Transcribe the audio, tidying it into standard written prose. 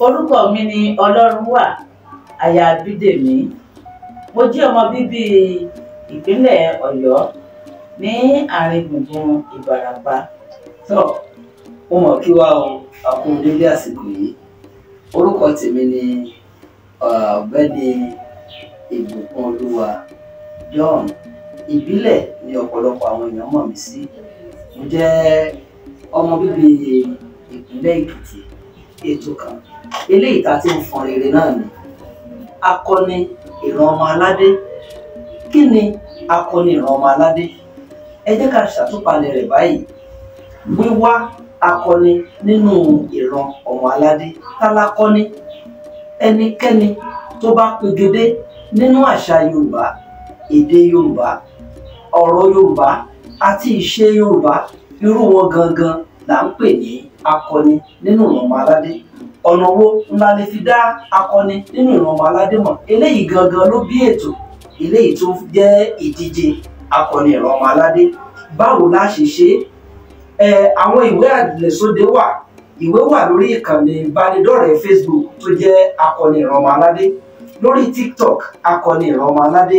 Orúkọ mi ni Ọlọ́runwà aya Bídèmí. Mo jẹ́ ọmọ bíbí ìpínlẹ̀ Ọ̀yọ́ ní àárín gbùngbùn Ìbàràpá. Tọ́ mo mọ̀ kí wá o, a kú dédé àsìkò yìí. Orúkọ tèmi ni Ọ̀gbẹ́ni Ìbùkún Olúwa John. Ìbílẹ̀ ni ọ̀pọ̀lọpọ̀ àwọn èèyàn mọ̀ mí sí. Mo jẹ́ ọmọ bíbí ìpínlẹ̀ Èkìtì. Ètò kan eléyìí tá a ti ń fọn rere náà ni akọni ìran ọmọ aládé. Kí ni akọni ìran ọmọ aládé? Ẹ jẹ́ ká ṣàtúpalẹ̀ rẹ̀ báyìí. Wíwá akọni nínú ìran ọmọ aládé. Tálákọ́ni ẹnikẹ́ni tó bá pegedé nínú àṣà Yorùbá, èdè Yorùbá, ọ̀rọ̀ Yorùbá àti ìṣe Yorùbá, irú wọn gangan là ń pè ní akọni nínú ìran ọmọ aládé. Ọ̀nà wo ńlá lè fi dá akọni nínú ìran ọmọ aládé mọ̀? Eléyìí gangan ló bí ètò eléyìí tó jẹ́ ìdíje akọni ìran ọmọ aládé. Báwo la ṣe ṣe é? Àwọn ìwé àlẹ̀sóde wà, ìwé wà lórí ìkànnì ìbánidọ́rẹ̀ẹ́ Facebook tó jẹ́ akọni ìran ọmọ aládé, lórí TikTok akọni ìran ọmọ aládé.